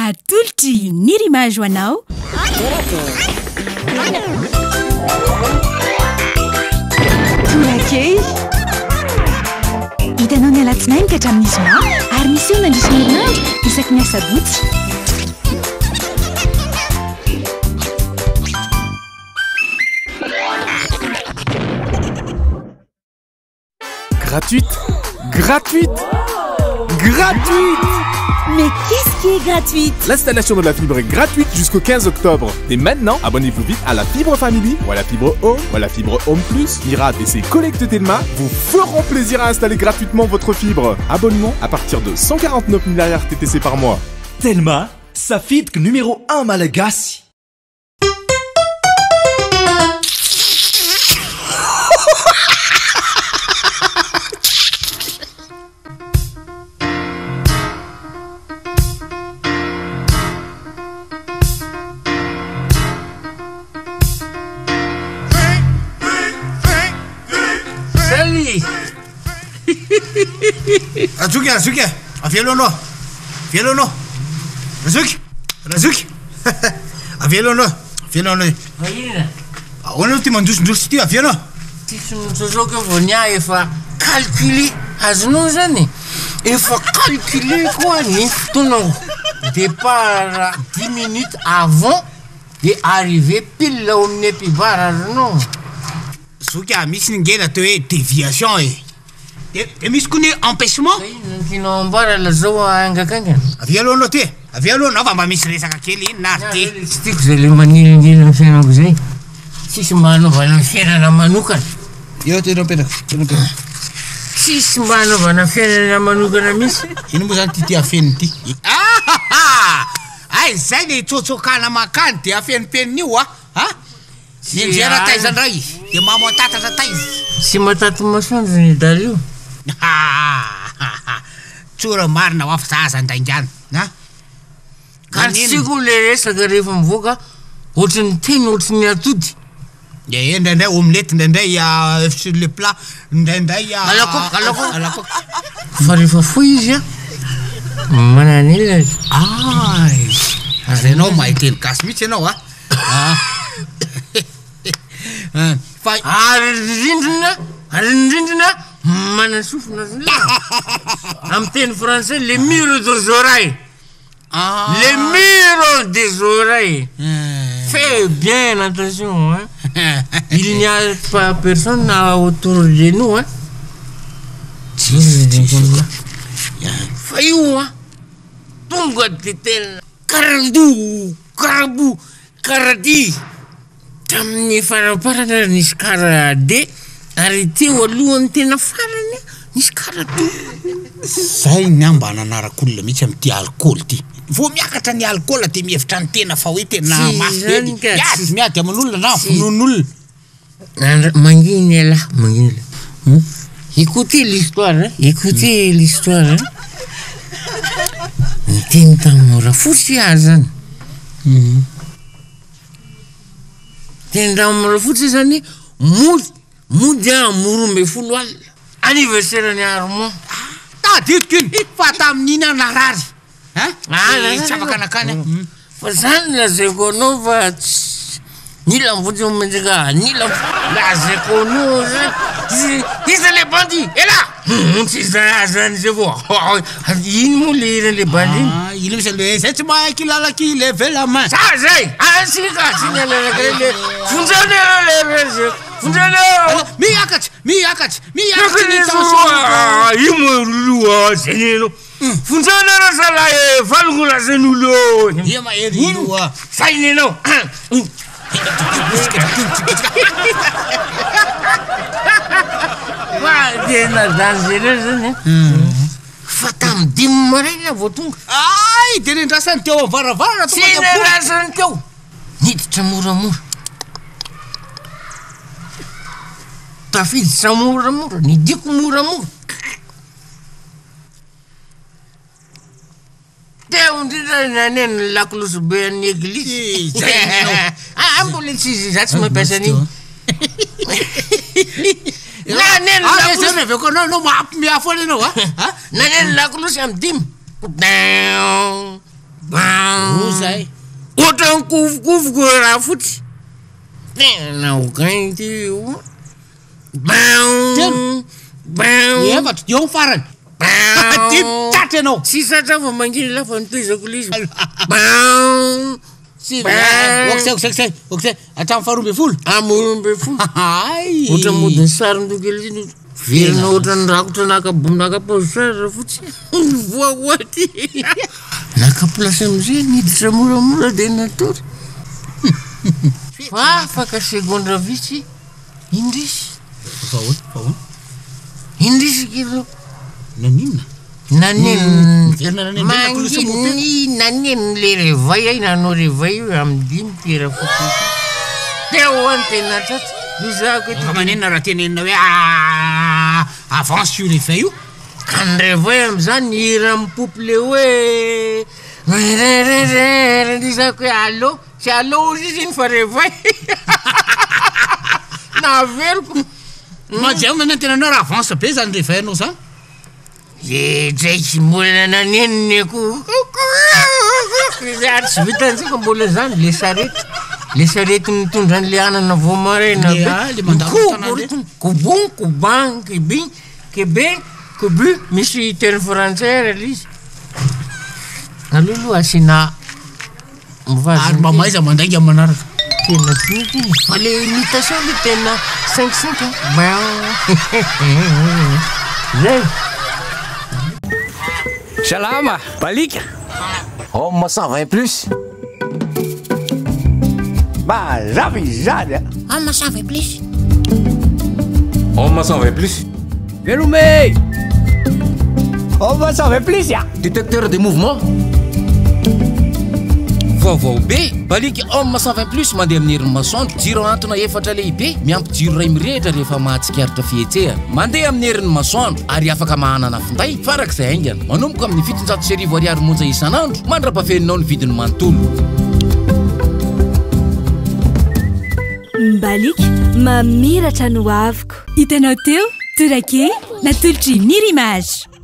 Atolotry Nirima ho anao. Torakely. Hitanao ny alatsinainy ka hatramin'ny zoma ary miseho mandritra ny herinandro isaky ny asabotsy. Gratuite Gratuite Gratuite Mais qu'est-ce qui est gratuite? L'installation de la fibre est gratuite jusqu'au 15 octobre. Et maintenant, abonnez-vous vite à la fibre Family ou à la fibre Home ou à la fibre Home Plus. Mirad et ses collègues de Telma vous feront plaisir à installer gratuitement votre fibre. Abonnement à partir de 149 000 TTC par mois. Telma, safidiko numéro 1 malagasy. Salut! Razoky, Razoky, avy aloha anao, avy aloha anao, Razoky, Razoky. Avy aloha anao, avy aloha anao. Fa inona? Ahoana aloha ty mandrosindrosy ty, avy aloha. Tsisy mitsosoka vao ny ahy efa calculé, azonao zany? Efa calculé koa ny fotoanako, départ dix minutes avant de arrivée pile ao amin'ny Epibar azonao? Zoky a, misy ny nge natao hoe déviation e. De de misy koa ny empêchement. Fa inona no tianao ambara lazao haingakaingana? Avia aloha anao ty e, avia aloha anao fa mba misy resaka kely inona ary ty. Ny ahy tsy tiako zay le manelingelina ny fiainako zay, tsisy mba hanaovana ny fiainana manokana. Eo ty anao mipetraka, eo anao mipetraka. Tsisy mba hanaovana fiainana manokana mihitsy. Ino moa zany ty ty afeniny ty? Ahaha! Hay zay le itsotsokana mankany de afenimpeniny io a! A! Nianjera taiza ndray de mamo an-tatatra taiza? Tsy mataty masoandro ny dala io. Hahahaha! Tsora marina hoa fa za aza andaingana a! Ka tsy tiako le resaka rehefa mivoaka ohatry ny teny ohatry ny atody. Ee indraindray omelette indraindray oeuf sur le plat indraindray À la coque, à la coque. à la coque. Fa rehefa fohy izy an, manan'elatra. Ay! Ary ianao mahay teny gasy mihitsy ianao a! Fa ary ny rindrina, ary ny rindrina manasofina amin'ny teny français le mur des oreilles, le mur des oreilles, fais bien attention hein, il n'y a pas personne autour de nous hein, fa io an tonga de tena Karandou, karabou, karadi, tamin'ny faramparany ary nisy karade, ary teo alohan'ny tena farany nisy karadou. Zay ny ahy mba nanarako olona mihitsy amin'ity alikaola ity. Vao miakatra ny alikaola dia mihevitra ny tena fa hoe tena Tsy mafy be izany dia ka, miady tsy- miady aman'olona na tsy- vonoan'olona. Andra, mangina ialahy, mangina ialahy. Hum. Écoutez l'histoire hein, écoutez l'histoire hein. Niteny tamin'i Rafotsy aho zany. Niteny tamin'i Rafotsy zany, mody, mody aho amin'ny 12 alina. Anniversaire-n'i Armand. Tadidiko iny fa tamin'iny aho narary. Hein? Ah, Tsy tsy afaka nakany aho. Fa zany lazaiko anao fa tsy nila mivonjy mendrika nila lazaiko anao zany tsy iza le bandy ela hum tsy za zany zay vao ino moa le hiran'le bandy iny Ah, ino misy le zay tsy mahay kilalaky leve la main. za zay asika tsy ny alalaka le vonjeo le le le vonjeo le Miakatra, miakatra, miakatra ny tension. io moa aloha zay enao Vonjeo nareo zalahy e, valongo lazain'olo eo. Ia mahery io a. Saina enao. Fa tena dangereux zany an. Fa tamin'ny dimy maraina vao tonga. Ay, de nendrasany teo am varavarana tonga Tsy nendrasany teo. Niditra moramora. Tafiditra moramora, nidiko moramora. Teo indrindra ny naneno ny lakolosy be an'ny eglizy. Ah, mbola tsy izy, za tsy mampiasa an'iny. Naneno Ah, lakolosy. zay reveko anao, anao mampiomehy foana ianao a. Naneno lakolosy amin'ny dimy. Roa zay. Ohatran'ny kovokofoko raha fotsy. Tena ho gain ty io. Telo. Efatra. Eo ny farany. Dimy. Tratra ianao. Tsy tratra fa mangina lah fa notohizako le izy. Sivy. Ok zay, ok zay, ok zay, ok zay. Hatramin'ny faharoa ambin'ny folo. Amin'ny roa ambin'ny folo. Hay. Ohatran'ny mody ny sarin-doha kely iny. Velona ohatran'ny rakotra naka naka paositra rafotsy. Voa ho aty. Naka place amizay niditra moramora dia natory. Fa afaka segondra vitsy indrisy. Fa ahoana? Fa ahoana? Indrisy kely. Naninona? Naneno. Niverina naneno indray ny lakolosy mopera. Manginy naneno le réveil ay nanao réveil io amin'ny dimy ty rafotsy. Teo an tena tratra. Io zako Fa maninona raha tenenina hoe ah, avance io réveil io? Ka ny réveil amizany hira mipopy le hoe rererere ndry zako hoe allo tsy allo ozy izy iny fa réveil. Naveriko. Maja io maneno tenanao raha avance be zany réveil anao zany. Le draiky mbola naneno ny akoho. Ary tsy vitan'izay fa mbola zany le sarety. Le sarety mitondra an'le anana vao maraina Le be. ah, le mandalo Kobo, tanàna ritiny. Kobon, koban, kibin, kebe, kobu. Misy teny frantsay ary le izy. Aleo aloha asiana Ary mba mahaiza mandainga amin'ny manaraka. Tena tsy mety iny. Fa le imitation le tena 5 5 hein. Zay. Salama, Balika. Homme 120 plus. Mazava izy zany a. Homme 120 plus. Homme 120 plus. Velome. Homme 120 plus ya. Détecteur de mouvement. Vaovao be, Balika Homme 120 plus mandeha amin'ny herin'ny masoandro, jiro antona efatra lehibe, miampy jiro iray mirehitra rehefa mahatsikaritra fihetsehana. Mandeha amin'ny herin'ny masoandro ary afaka mahanana finday farak'izay haingana. Manomboka amin'ny 1700 ariary monja isan'andro mandra-pafeninao ny vidiny manontolo. Mbaliaka, mamiratra no avoko. Hitanao teo, torake, natolotry Mirimage.